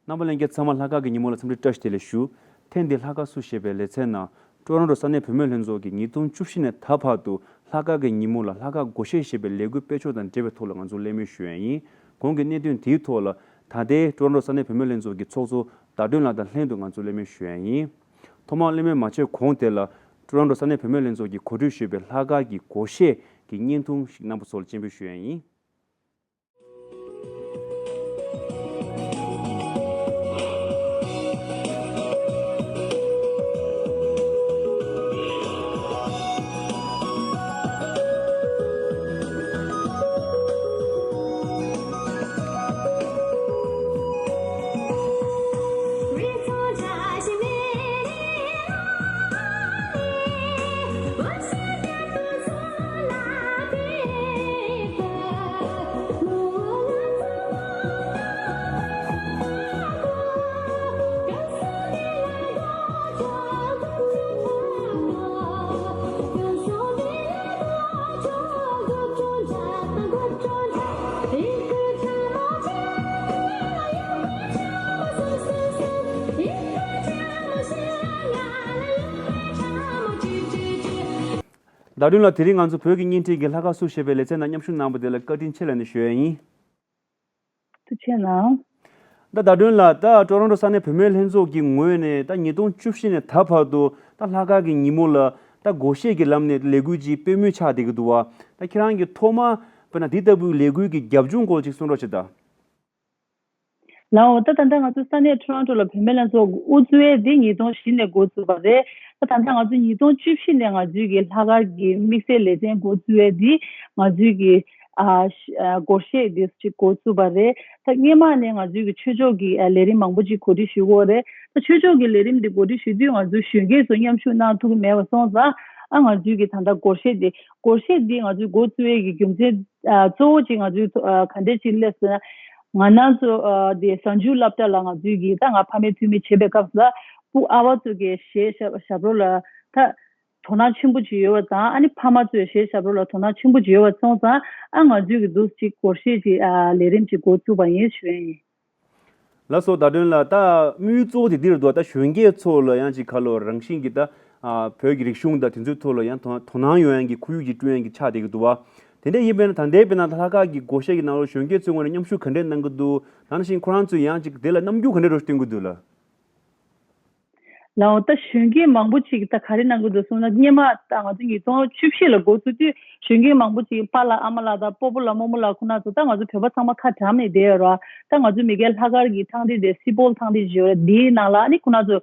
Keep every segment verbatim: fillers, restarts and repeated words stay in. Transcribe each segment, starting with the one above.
རྣམ་པ་ལྷན་རྒྱས་ཚང་མ་ལྷག་དཀར་གྱི་ཉིན་མོ་ལ་འཚམས་འདྲི་བཀྲ་ཤིས་བདེ་ལེགས་ཞུ། ཐེངས་འདིའི་ལྷག་དཀར་སུ་ཞེས་པའི་ལེ་ཚན་ནང་། ཀྲོ་རོན་ཀྲོ་ས་གནས་བུད་མེད་ལྷན་ཚོགས་ཀྱིས་ཉིས་སྟོང་བཅུ་བཞི་ནས་ད་བར་དུ་ལྷག་དཀར་གྱི་ཉིན་མོ་ལ་ལྷག་དཀར་སྒོར་གཞས་ཞེས་པའི་ལས་འགུལ་སྤེལ་ཕྱོགས་དང་འབྲེལ་བའི་ཐོག་ལ་ང་ཚོ་གླེང་མོལ་ཞུ་ཡ་ཡིན། གོང་གི་གནད་དོན་དེའི་ཐོག་ལ་ད་ལྟའི་ཀྲོ་རོན་ཀྲོ་ས་གནས་བུད་མེད་ལྷན་ཚོགས་ཀྱི་ཚོགས་གཙོ་ཟླ་སྒྲོན་ལགས་དང་ལྷན་དུ་ང་ཚོ་གླེང་མོལ་ཞུ་ཡ་ཡིན། ཐོག་མར་གླེང་མོལ་མ་བྱས་གོང་དེ་ལ་ཀྲོ་རོན་ཀྲོ་ས་གནས་བུད་མེད་ལྷན་ཚོགས་ཀྱིས་གོ་སྒྲིག་ཞུས་པའི་ལྷག་དཀར་གྱི་སྒོར་གཞས་ཀྱི་བརྙན་ཐུང་ཞིག་རྣམ་པ་ཚོ་ལ་སྤྱན་འབུལ་ཞུ་ཡ་ཡིན། ཟླ་སྒྲོན་ལགས། དེ་རིང་ང་ཚོ་བོད་ཀྱི་བརྙན་འཕྲིན་གྱི་ལྷག་དཀར་སུ་ཞེས་པའི་ལེ་ཚན་ནང་མཉམ་ཞུགས་གནང་བ་དེ་ལ་བཀའ་དྲིན་ཆེ་ལབ་ནས་ཞུ་ཡ་ཡིན། ཐུགས་རྗེ་གནང་། ད་ཟླ་སྒྲོན་ལགས། ད་ཀྲོ་རོན་ཀྲོ་ས་གནས་བུད་མེད་ལྷན་ཚོགས་ཀྱི་ངོས་ནས་ད་ཉིས་སྟོང་བཅུ་བཞི་ནས་ད་བར་དུ་ད་ལྷག་དཀར་གྱི་ཉིན་མོ་ལ་ད་སྒོར་གཞས་ཀྱི་ལམ་ནས་ལས་འགུལ་ཅིག་སྤེལ་མུས་ཆགས་བསྡད་ཀྱི་འདུག་བ། ད་ཁྱེད་རང་གིས་ཐོག་མར་དཔེར་ན་འདི་ལྟ་བུའི་ལས་འགུལ་གྱི་རྒྱབ་ལྗོངས་སྐོར་ཅིག་གསུང་རོགས་བྱེད་དང་། ལགས་འོ། ད་ད་ལྟ་ང་ཚོ་ས་གནས་ཊོ་རོན་ཊོ་ལ་བུད་མེད་ལྷན་ཚོགས་ཀྱི་དབུ་འཛུལ་ཡས་འདི་ཉིས་སྟོང་བཞི་ནས་འགོ་བཙུགས་པ་རེད། ད་ད་ལྟ་ང་ཚོ་ཉིས་སྟོང་བཅུ་བཞི་ནས་ང་ཚོའི་གི་ལྷག་དཀར་གྱི་དམིགས་བསལ་ལེ་ཚན་འགོ་བཙུགས་ཡས་འདི་ང་ཚོའི་གི་ཨ་ཤ་ཨ་སྒོར་གཞས་འདི་ཅིག་འགོ་བཙུགས་པ་རེད། ད་སྔོན་མ་ནས་ང་ཚོའི་གི་ཆོས་ཕྱོགས་ཀྱི་ཨ་ལས་རིམ་མང་པོ་ཅིག་གོ་སྒྲིག་ཞུ་གི་ཡོད་རེད། ད་ཆོས་ཕྱོགས་ཀྱི་ལས་རིམ་འདི་གོ་སྒྲིག་ཞུ་དུས་ང་ཚོའི་གཞོན་སྐྱེས་ཚོ་མཉམ་ཞུགས་གནང་ཐུབ་ཀྱི་མེད་པ་སོང་ཙང་། ཨ་ང་ཚོའི་གི་ད་ལྟ་སྒོར་གཞས་འདི་སྒོར་གཞས་འདི་ང་ཚོའི་འགོ་བཙུགས་ཡས་ཀྱི་རྒྱུ་མཚན་ཨ་གཙོ་བོ་ཅིག་ང་ཚོའི་ཨ་ག་འདྲས་ཅིག་སླེབས་ཟེར་ན། ང་རང་ཚོ་ཨ་དེ་གཟའ་མཇུག་སློབ་གྲྭ་ལ་ང་ཚོའི་གི་ད་ང་ཕ་མའི་འཐུས་མི་བྱེད་པའི་སྐབས་སུ་ལ་སྤུ་ཨ་བ་ཚོ་གི་གཞས་ཞབས་ཞབས་བྲོ་ལ་ད་དོ་སྣང་ཆེན་པོ་ཅིག་ཡོད་པ་དང་། ཨ་ནི་ཕ་མ་ཚོའི་གཞས་ཞབས་བྲོ་ལ་དོ་སྣང་ཆེན་པོ་ཅིག་ཡོད་པ་སོང་ཙང་། ཨ་ང་ཚོའི་གི་འདུག་ཅིག་སྒོར་གཞས་ཅིག་ཨ་ལས་རིམ་ཅིག་འགོ་བཙུགས་པ་ཡིན་ཞུ་ཡ་ཡིན། ལགས་སོ། ཟླ་སྒྲོན་ལགས། ད་དམིགས་ཡུལ་གཙོ་བོ་དེ་འདིར་འདུག་ད་གཞོན་སྐྱེས་ཚོ་ལ་ཡང་ཅིག་ག་ལོ་རང་བཞིན་གྱི་ད་ཨ་བོད་ཀྱི་རིག་གཞུང་དང་དེ་ཚོའི་ཐོག་ལ་ཡང་དོ་དོ་སྣང་ཡོང་ཡག་གི་ཁོར་ཡུག་ཅིག་བསྐྲུན་ཡག་གི་ཆགས་བསྡད་ཀྱི་འདུག་བ། དེ་འདྲ་ཡིན་པས་ན་ད་ལྟའི་དཔེར་ན་ད་ལྷག་དཀར་གྱི་སྒོར་གཞས་ཀྱི་ནང་ལོགས་གཞོན་སྐྱེས་ཚོའི་ངོས་ནས་མཉམ་ཞུགས་ག་འདྲས་གནང་གི་འདུག་ད་ནང་བཞིན་ཁོ་རང་ཚོས་ཡང་ཅིག་དེ་ལ་རྣམ་འགྱུར་ག་འདྲས་རོ་སྟོན་གྱི་འདུག་ལགས། ལའོ། ད་གཞོན་སྐྱེས་མང་པོ་ཅིག་ད་ག་རེ་གནང་གི་འདུག་གསུངས་ན། སྔོན་མ་ད་ང་ཚོ་ཉིས་སྟོང་བཅུ་བཞི་ལ་འགོ་ཚུགས་དུས་གཞོན་སྐྱེས་མང་པོ་ཅིག་པཱ་ལགས་ཨ་མ་ལགས་དང་སྤོ་བོ་ལགས་རྨོ་མོ་ལགས་ཁོ་ན་ཚོ་ད་ང་ཚོ་བོད་པ་ཚང་མ་ཁ་གྲམ་ནས་བསྡད་ཡོད་ར། ད་ང་ཚོ་མི་སྒེར་ལྷག་དཀར་གྱི་ཐང་འདི་དེ་སི་པོལ་ཐང་འདི་ཞིག་ཡོད་ར། འདིའི་ནང་ལ་ཨ་ནི་ཁོ་ན་ཚོ་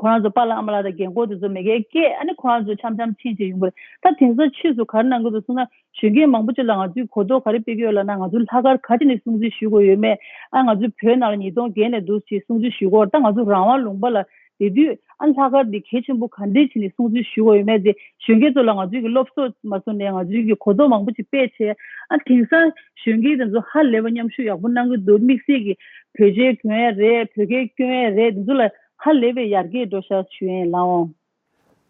ཁོ་རང་ཚོ་པཱ་ལགས་ཨ་མ་ལགས་དང་རྒན་གོག་དེ་ཚོ་མི་སྒེར་སྐད་ཨ་ནི་ཁོ་རང་ཚོ་འཆམ་འཆམ་ཕྱིན་ཕྱིན་ཡོང་གི་རེད། ད་དེང་སང་ཕྱིས་སུ་ག་རེ་གནང་གི་འདུག་གསུངས་ན། གཞོན་སྐྱེས་མང་པོ་ཅིག་ལ་ང་ཚོའི་གོ་རྟོགས་ག་རེ་སྤེལ་གྱི་ཡོད་ལབ་ན། ང་ཚོ་ལྷག་དཀར་ག་ཅི་ནས་སྲུང་བརྩི་ཞུ་དགོས་ཡོད་མེད། ཨ་ང་ཚོ་བོད་ནང་ལ་ཉིས་སྟོང་བརྒྱད་ནས་འདུག་ཅིག་སྲུང་བརྩི་ཞུ་གི་ཡོད་རེད། ད་ང་ཚོ་རང་དབང་ལུང་པ་ལ་བསྡད་དུས་ཨ་ལྷག་དཀར་འདི་གལ་ཆེན་པོ་ག་འདྲས་བྱས་ནས་སྲུང་བརྩི་ཞུ་དགོས་ཡོད་མེད་དེ། གཞོན་སྐྱེས་ཚོ་ལ་ང་ཚོའི་གི་སློབ་གསོ་མ་སོང་ནས་ང་ཚོའི་གི་གོ་རྟོགས་མང་པོ་ཅིག་སྤེལ་བྱས། ཨ་དེང་སང་གཞོན་སྐྱེས་དེ་ཚོ་ཧ་ལས་པ་མཉམ་ཞུགས་ཡག་པོ་གནང་གི་འདུག་དམིགས་བསལ་གྱི་བོད་ཆས་གྱོན་ཡ་རེད། བོད་སྐད་སྐྱོན་ཡ་རེད། དེ་ཚོ་ལ་ཧ་ལས་པའི་ཡར་རྒྱས་འགྲོ་ཤག་ཞུ་ཡ་ཡིན་ལགས་འོང་།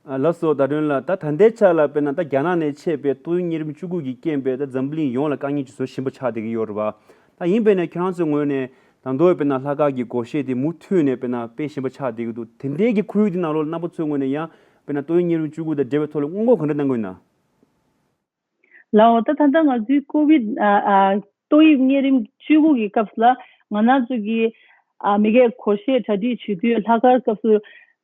ཨ་ལགས་སོ། ཟླ་སྒྲོན་ལགས། ད་ད་ལྟའི་ཆ་ལ་དཔེར་ན་ད་རྒྱ་ནག་ནས་མཆེད་པའི་ཏོག་དབྱིབས་གཉན་རིམས་བཅུ་དགུ་གིས་རྐྱེན་པས་ད་འཛམ་བུ་གླིང་ཡོངས་ལ་དཀའ་ངལ་ཅིག་བཟོ་བཞིན་པ་ཆགས་བསྡད་ཀྱི་ཡོད་རེད་བ། ད་ཡིན་པས་ན་ཁྱེད་རང་ཚོའི་ངོས་ནས་ད་དུང་དཔེར་ན་ལྷག་དཀར་གྱི་སྒོར་གཞས་དེ་མུ་མཐུད་ནས་དཔེར་ན་སྤེལ་བཞིན་པ་ཆགས་བསྡད་ཀྱི་འདུག་དེ་འདྲའི་གི་ཁོར་ཡུག་དེ་ནང་ལོགས་ལ་རྣམ་པ་ཚོའི་ངོས་ནས་ཡང་དཔེར་ན་ཏོག་དབྱིབས་གཉན་རིམས་བཅུ་དགུ་དང་འབྲེལ་བའི་ཐོག་ལ་སྔོན་འགོག་ག་འདྲ་གནང་གི་ཡོད་ན། ལའོ། ད་ད་ལྟ་ང་ཚོའི་ཀོ་བིད་ཨ་ཨ་ཏོག་དབྱིབས་གཉན་རིམས་བཅུ་དགུ་གི་སྐབས་ལ་ང་རང་ཚོ་གི་ཨ་མི་སྒེར་སྒོར་གཞས་གྲ་སྒྲིག་བྱེད་དུས་ལྷག་དཀར་སྐབས་སུ་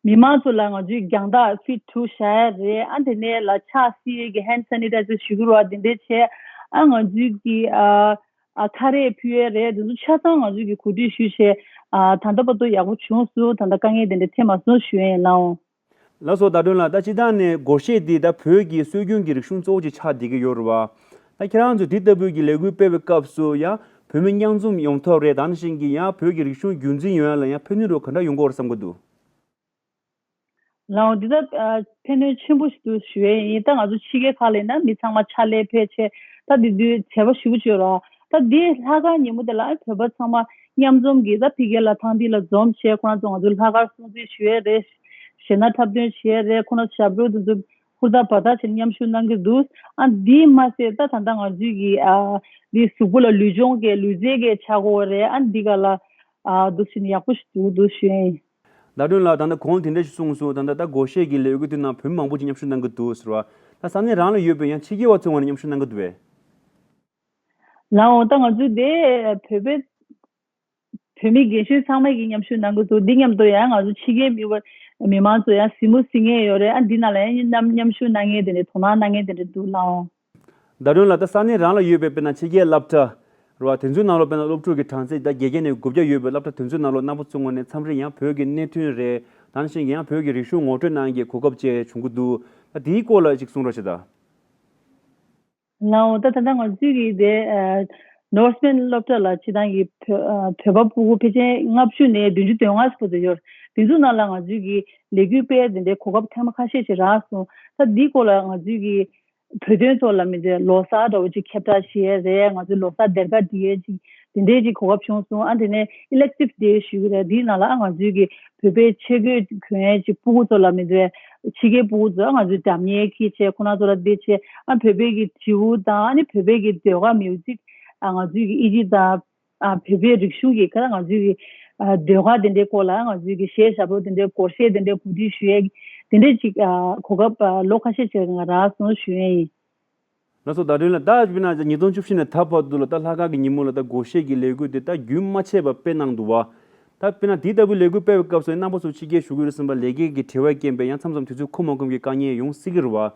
མི་མང་ཚོ་ལ་ང་ཚོའི་རྒྱང་ཐག་ཕིཊ་དྲུག་བཞག་ཡ་རེད། ཨ་དེ་ནས་ལ་ཕྱག་བསིལ་ཡས་ཀྱི་ཧེན་ཌི་སེ་ནི་ཊའི་ཛར་ཞུ་གི་རེད་བ། དེ་འདྲས་བྱས། ཨ་ང་ཚོའི་གི་ཨ་ཨ་ཁ་རས་ཕུལ་ཡས་རེད། དེ་ཚོ་ཆ་ཚང་ང་ཚོའི་གི་གོ་སྒྲིག་ཞུས་བྱས། ཨ་ད་ལྟ་བར་དུ་ཡག་པོ་བྱུང་སོང་། ད་ལྟ་དཀའ་ངལ་དེ་འདྲ་འཕྲད་མ་སོང་ཞུ་ཡས་ཡིན་ལགས་འོང་། ལགས་སོ། ཟླ་སྒྲོན་ལགས། ད་སྤྱིར་བཏང་ནས་སྒོར་གཞས་འདི་ད་བོད་ཀྱི་སྲོལ་རྒྱུན་གྱི་རིག་གཞུང་གཙོ་བོ་ཅིག་ཆགས་བསྡད་ཀྱི་ཡོད་རེད་བ། ད་ཁྱེད་རང་ཚོས་འདི་ལྟ་བུའི་གི་ལས་འགུལ་སྤེལ་བའི་སྐབས་སུ་ཡང་བོད་མི་མཉམ་འཛོམས་ཡོང་ཐབས་རེད། ད་ནང་བཞིན་གྱི་ཡང་བོད་ཀྱི་རིག་གཞུང་རྒྱུན་འཛིན་ཡོང་ཡ་ལ་ཡང་ཕན་ནུས་རོགས་ག་འདྲ་ཡོང་གི་ཡོད་རེད་བསམ་གྱི་འདུག་ལགས་འོང་། འདི་ད་ཨ་ཕན་ནུས་ཆེན་པོ་ཞིག་འདུག་ཞུ་ཡས་ཡིན། ད་ང་ཚོ་ཕྱི་རྒྱལ་ཁག་ལ་ཡིན་ན་མི་ཚང་མ་ཕྱག་ལས་ཕལ་ཆེར་ད་དེ་དུས་བྱས་པ་ཞུ་ཅོ་ར། ད་འདི་ལྷག་དཀར་ཉིན་མོ་དེ་ལ་བོད་པ་ཚང་མ་མཉམ་འཛོམས་ཀྱིས་ད་ཕ་གི་ལ་ཐང་འདི་ལ་འཛོམས་བྱས། ཁོ་རང་ཚོ་ང་ཚོ་ལྷག་དཀར་སྲུང་བརྩི་ཞུ་ཡས་རེད། གཞས་སྣ་འཁྲབ་སྟོན་བྱས་རེད། ཁོ་རང་ཞབས་བྲོ་དེ་ཚོ་ཧུར་ཐག་བར་ཐག་བྱས་ནས་མཉམ་ཞུགས་གནང་གི་འདུག་ཨ་འདི་མ་ཟད་ད་ད་ལྟ་ང་ཚོའི་གི་ཨ་འདི་གཟུགས་པོ་ལ་ལུས་སྦྱོང་གི་ལུས་རྩལ་གི་ཆག་སྒོ་རེད། ཨ་འདི་ག་ལ་ ཨ་འདུག་ཕྱིན་ཡག་པོ་ཞིག་འདུག་འདུག་ཞུ་ཡིན། ཟླ་སྒྲོན་ལགས། ད་ལྟ་གོང་དེ་འདྲ་ཞིག་གསུངས་སོང་། ད་ལྟ་ད་སྒོར་གཞས་ཀྱི་ལས་འགུལ་དེ་ནང་བོད་མི་མང་པོ་ཅིག་མཉམ་ཞུགས་གནང་གི་འདུག་ཟེར་བ། ད་ས་གནས་རང་ལ་ཡོད་པའི་ཡང་ཕྱི་རྒྱལ་བ་ཚོའི་ངོས་ནས་མཉམ་ཞུགས་གནང་གི་འདུག་པས། ལའོ། ད་ང་ཚོའི་དེ་བོད་པའི་བོད་མི་རྒན་གཞོན་ཚང་མ་གིས་མཉམ་ཞུགས་གནང་གི་འདུག་འདི་མཉམ་དུ་ཡང་ང་ཚོ་ཕྱི་རྒྱལ་མི་བ་མི་མང་ཚོ་ཡང་གཟིགས་མོ་གཟིགས་མཁན་ཡོད་རེད། ཨ་འདི་ནང་ལ་ཡང་མཉམ་མཉམ་ཞུགས་གནང་མཁན་དེ་འདྲ་དོ་སྣང་གནང་མཁན་དེ་འདྲ་འདུག་ལའོ། ཟླ་སྒྲོན་ལགས། ད་ས་གནས་རང་ལ་ཡོད་པའི་དཔེར་ན་ཕྱི་རྒྱལ་སློབ་གྲྭ་རེད་བ། དེ་ཚོའི་ནང་ལོགས་དཔེར་ན་སློབ་ཕྲུག་གི་གྲངས་ཚད་ད་དགེ་རྒན་ནས་དགུ་བརྒྱ་ཡོད་པའི་སློབ་གྲྭ་དེ་ཚོའི་ནང་ལོགས་རྣམ་པ་ཚོའི་ངོས་ནས་མཚམས་རེ་ཡང་བོད་ཀྱི་གནད་དོན་རེད། ད་ནང་བཞིན་གྱི་ཡང་བོད་ཀྱི་རིག་གཞུང་ངོ་སྤྲོད་གནང་ཡས་ཀྱི་གོ་སྐབས་བཅས་བྱུང་གི་འདུག་ད་དེའི་སྐོར་ལ་ཅིག་གསུང་རོགས་བྱེད་དང་། ལའོ། ད་ད་ལྟ་ང་ཚོའི་གི་དེ་ནོར་སི་མན་སློབ་གྲྭ་ལ་སྤྱི་བཏང་གི་བོད་ཨ་བོད་པ་ཕྲུ་གུ་ཕལ་ཆེར་ལྔ་བཅུ་ནས་བདུན་ཅུ་དོན་ལྔ་བར་དུ་ཡོད། དེ་ཚོའི་ནང་ལ་ང་ཚོའི་གི་ལས་འགུལ་སྤེལ་དེ་འདྲའི་གོ་སྐབས་ཐེངས་མ་ཁ་ཤས་ཤིག་རག་སོང་། ད་འདིའི་སྐོར་ལ་ང་ཚོའི་གི་བོད་དོན་ཐོག་ལ་མི་འདོད་ལོ་གསར་འདྲ་བོ་ཅིག་ཁྱབ་བསྒྲགས་བྱེད་ཡས་རེད། ང་ཚོའི་ལོ་གསར་སྡེར་ཁ་སྒྲིག་ཡས་ཅིག་དེ་འདྲའི་ཅིག་གོ་སྐབས་བྱུང་སོང་། ཨ་དེ་ནས་ཨི་ལེག་ཊིབ་ཌེ་ཞུ་གི་རེད། དེའི་ནང་ལ་ཨ་ང་ཚོའི་གི་བོད་པའི་ཆས་གོས་གོན་ཡས་ཅིག་ཕྲུ་གུ་ཚོ་ལ་མི་འདོད་ཕྱི་རྒྱལ་ཕྲུ་གུ་ཚོ་ཨ་ང་ཚོའི་འགྲམ་ཉལ་ཁྱེར་བྱས་ཁོ་ན་ཚོ་ལ་བསྡད་བྱས་ཨ་བོད་པའི་གི་བྱིའུ་དང་ཨ་ནི་བོད་པའི་གི་ཟློས་གར་མིའུ་ཛིག་ཨ་ང་ཚོའི་གི་ཨི་ཇི་དང་། ཨ་བོད་པའི་རིག་གཞུང་གི་ཁ་ང་ཚོའི་གི་ཨ་ཟློས་གར་དེ་འདྲའི་སྐོར་ལ་ང་ཚོའི་གི་གཞས་ཞབས་བྲོ་དེ་འདྲའི་སྒོར་གཞས་དེ་འདྲའི་གོ་སྒྲིག་ཞུ་ཡས་དེ་འདྲའི་ཅིག་ཨ་གོ་སྐབས་ཨ་ལོ་ཁ་ཤས་ཅིག་ང་རག་སོང་ཞུ་ཡས་ཡིན། ལགས་སོ། ཟླ་སྒྲོན་ལགས། ད་དཔེར་ན་ཉིས་སྟོང་བཅུ་བཞི་ནས་ད་བར་དུ་ལ་ད་ལྷག་དཀར་གྱི་ཉིན་མོ་ལ་ད་སྒོར་གཞས་ཀྱི་ལས་འགུལ་དེ་ད་རྒྱུན་མ་ཆད་པར་སྤེལ་གནང་འདུག་བ། ད་དཔེར་ན་དེ་ལྟ་བུའི་ལས་འགུལ་སྤེལ་བའི་སྐབས་སུ་རྣམ་པ་ཚོ་ཕྱི་རྒྱལ་བཞུགས་ཀྱི་ཡོད་རེད་བསམ་པ་ལས་འགན་གྱི་དྲི་བའི་རྐྱེན་པས་ཡང་མཚམས་མཚམས་དུས་ཚོད་ཁོམ་མ་ཁོམ་གྱི་དཀའ་ངལ་ཡོང་སྲིད་ཀྱི་རེད་བ།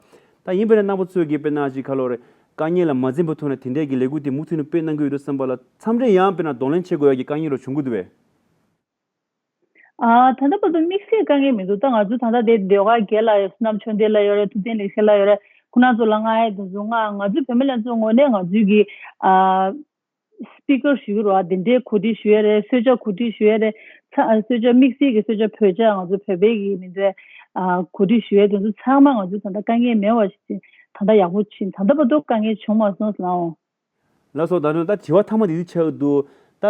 ད་ཡིན་པས་ན་རྣམ་པ་ཚོས་ཀྱི་དཔེར་ན་ཅིག་ག་ལོ་རེད། དཀའ་ངལ་ལ་མ་འཛེམས་པའི་ཐོག་ནས་དེ་འདྲས་ཀྱི་ལས་འགུལ་དེ་མུ་མཐུད་ནས་སྤེལ་གནང་གི་ཡོད་རེད་བསམ་པ་ལ་མཚམས་རེ་ཡང་དཔེར་ན་གདོང་ལེན་བྱེད་དགོས་ཡ་གི་དཀའ་ངལ་རོ་བྱུང་གི་འདུག་བས། ཨ་ད་ལྟ་བར་དུ་དམིགས་བསལ་དཀའ་ངལ་མི་འདུག་ད་ང་ཚོ་ད་ལྟ་དེ་ཟློས་གར་དགེ་ལགས་ཡོད། བསོད་ནམས་ཆོས་ལྡན་ལགས་ཡོད་རེད། ཐུབ་བསྟན་ལེགས་བཤད་ལགས་ཡོད་རེད། ཁོ་ན་ཚོ་ལ་མངགས་ཡ་དེ་ཚོ་མངགས། ང་ཚོའི་བུད་མེད་ལྷན་ཚོགས་ངོས་ནས་ང་ཚོའི་གི་ཨ་སི་པི་ཀར་ཞུ་གི་རེད་བ། དེ་འདྲའི་གོ་སྒྲིག་ཞུ་ཡ་རེད། གསོལ་ཇ་གོ་སྒྲིག་ཞུ་ཡ་རེད། ཚ་གསོལ་ཇ་དམིགས་བསལ་གྱི་གསོལ་ཇ་བོད་ཇ་ང་ཚོ་བོད་པའི་གི་མི་འདྲ་ཨ་གོ་སྒྲིག་ཞུ་ཡ་དེ་ཚོ་ཚང་མ་ང་ཚོ་ད་ལྟ་དཀའ་ངལ་མེད་པ་ཞིག་ད་ལྟ་ཡག་པོ་ཕྱིན། ད་ལྟ་བར་དུ་དཀའ་ངལ་བྱུང་མ་སོང་ལགས་འོང་། ལགས་སོ། ད་དུང་ད་དྲི་བ་མཐའ་མ་དེ་འདི་ཆགས་འདུག་ད་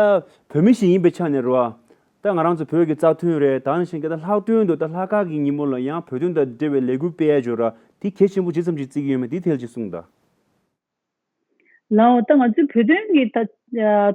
བོད་མི་ཞིག་ཡིན་པའི་ཆ་ནས་རེད་བ། ད་ང་རང་ཚོ་བོད་ཀྱི་རྩ་དོན་རེད། ད་ནང་བཞིན་གྱི་ད་ལྷག་དོན་དུ་ད་ལྷག་དཀར་གྱི་ཉིན་མོ་ལ་ཡང་བོད་དོན་དང་འབྲེལ་བའི་ལས་འགུལ་སྤེལ་ཡ་འབྱོར་ར་དེ་གལ་ཆེན་པོ་ཇི་ཙམ་ཅིག་བརྩི་གི་ཡོད་མེད་དེ་ཐད་ལ་ཅིག་གསུངས་དང་། ལའོ། ད་ང་ཚོའི་བོད་དོན་གྱི་ད་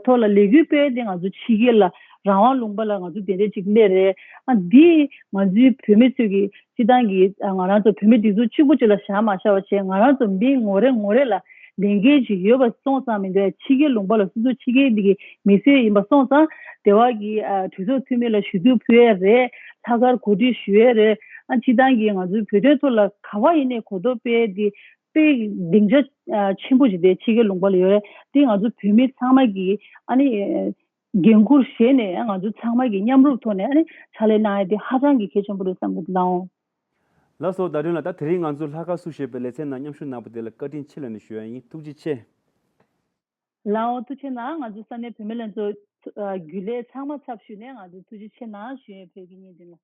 ཐོག་ལ་ལས་འགུལ་སྤེལ་ཏེ་ང་ཚོ་ཕྱི་རྒྱལ་ལ་རང་དབང་ལུང་པ་ལ་ང་ཚོ་དེ་འདྲ་ཅིག་སླེབས་རེད། ཨ་འདི་ང་ཚོའི་བོད་མི་ཚོས་ཀྱི་སྤྱི་བཏང་གི་ང་རང་ཚོ་བོད་མི་སྒྲིག་འཛུགས་གཅིག་པུ་གཅིག་ལ་བཞག་མ་བཞག་པ་བྱས་ང་རང་ཚོ་མི་ངོ་རེ་ངོ་རེ་ལ་ལས་འགན་ཅིག་ཡོད་པ་སོང་ཙང་མི་འདུག་ཕྱི་རྒྱལ་ལུང་པ་ལ་སོ་སོ་ཕྱི་རྒྱལ་འདི་གི་མི་སེར་ཡིན་པ་སོང་ཙང་དེ་བ་གི་གྲོས་ཚོགས་འཐུས་མི་ལ་ཞུ་གཏུག་ཕུལ་ཡས་རེད། ལྷག་དཀར་གོ་སྒྲིག་ཞུ་ཡས་རེད། ཨ་སྤྱི་བཏང་གི་ང་ཚོའི་བོད་དོན་ཐོག་ལ་ག་བ་ཡིན་ནའི་གོ་རྟོགས་སྤེལ་ཏེ་དཔེ་སྡིངས་ཆ་ཆེན་པོ་ཞིག་དེ་ཕྱི་རྒྱལ་ལུང་པ་ལ་ཡོད་རེད། དེ་ང་ཚོ་བོད་མི་ཚང་མ་གི་ཨ་ནི་འགན་ཁུར་བཞེས་ནས་ང་ཚོ་ཚང་མ་གི་མཉམ་རུབ་ཐོག་ནས་ཨ་ནི་ཕྱག་ལས་གནང་ཡ་དེ་ཧ་ཅང་གི་གལ་ཆེན་པོ་རེད་བསམ་གི་འདུག་ལགས་འོང་། ལགས་སོ། ཟླ་སྒྲོན་ལགས། ད་དེ་རིང་ང་ཚོ་ལྷག་དཀར་བསུ་ཞེས་པའི་ལེ་ཚན་ནང་མཉམ་ཞུགས་གནང་བ་དེ་ལ་བཀའ་དྲིན་ཆེ་ལབ་ནས་ཞུ་ཡ་ཡིན། ཐུགས་རྗེ་ཆེ། ལགས་འོང་། ཐུགས་རྗེ་གནང་། ང་ཚོ་ས་གནས་བུད་མེད་ལྷན་ཚོགས་རྒྱུན་ལས་ཚང་མ་ཚབ་ཞུས་ནས་ང་ཚོ་ཐུགས་རྗེ་ཆེ་གནང་ཞུ་ཡ་ཡིན། བོད་ཀྱི་བརྙན་འཕྲིན་ལ།